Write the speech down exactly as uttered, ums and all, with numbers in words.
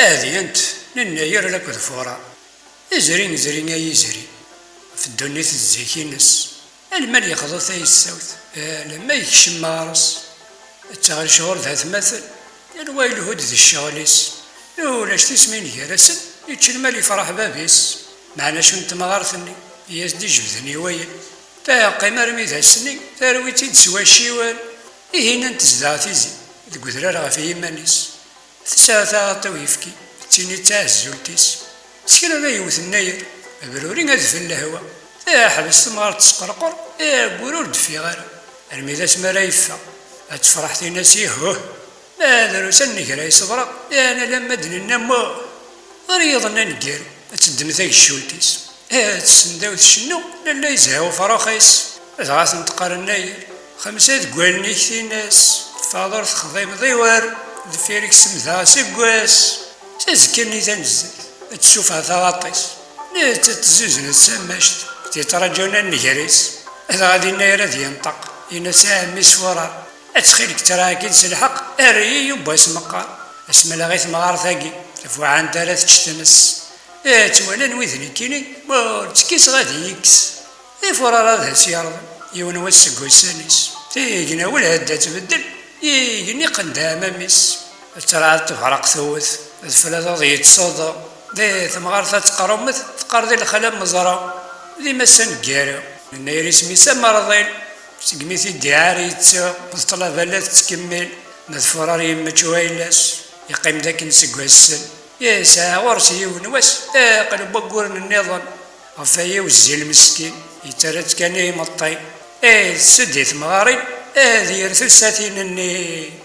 Adyent n Yennayer akked Furar. Izri, izri ay izri, ɣef ddunit d zik-ines, alma yexḍu tayessawt, alma yekcem meɣres. Ttaɣ lecɣal d atmaten, yal wa yelhu-d di ccɣel-is. Ulac tismin gar-asen, yečč lmal yefreḥ bab-is. Meɛna acu n temɣart-nni i as-d-ijebden i wayen? Teqqim armi d ass-nni, terwi-tt-id s wacciwen. Ihi nnan tezdeɣ tizi deg udrar ɣef yiman-is. Tesɛa taɣaṭ i uyefki, tettini d taɛezzult-is. Ttkel ara yewwet nnayer, abruri adfel lehwa. Teḥbes temɣart tesqerqer, ayyur ur d-teffiɣ ara. Armi d asmi ara yeffeɣ, ad tefreḥ tin-as ihuh. Ma drus ad nnger ay ṣebreɣ, yeɛni alamma d-nenna muh. Ɣer yiḍ-nni aneggaru, ad teddem tageccult-is. Ad tessendaw tcennu, lalla yezha ufrux-is. Dɣa tenṭeq ɣer nnayer, xemsa deg wallen-ik tin-as, teffeɣ ur texdimeḍ i war, deffir-k semdeɣ aseggas. S azekka-nni tanezzayt, ad tessufeɣ taɣaṭ-is. Nettat tezzuzen-d s tammact, tittraǧun anegr-is. Dɣa dinna ara d-yenṭeq, yenna-s: "A ɛemmi-s Furar, ttxil-k, ttraɣ-ak-id s lḥeqq, err-iyi yiwwas meqqar. Asmeleɣ i temɣart-agi, tafuɛant ara tečč tmes. Ad tt-walan wid nekkini, ma ur tt-kkiseɣ ad iyi-kkes." Ifurar ad as-yerḍel, yiwen wass seg wussan-is, tigna welha ad tbeddel, yigenni iqqen-d aɛmam-is. Ttraɛd tebraq tewwet, adfel ad yettsuḍu. Di temɣart ad teqrumet, teqqar di lxala n meẓra. Di massa n ggaru, nennayer isem-is amerḍil. Segmi t-id-iɛar yettu, d ṭṭlaba la tettkemmil. Ma d Furar yemmečč wayla-s, yeqqim-d akken seg wassen. Yesɛa ɣur-s yiwen wass, aql n wagguren nniḍen. Ɣef waya wezzil meskin, yettarra-tt kan i imeṭṭi. Itess-d i temɣarin, ad yerr tusatin-nni.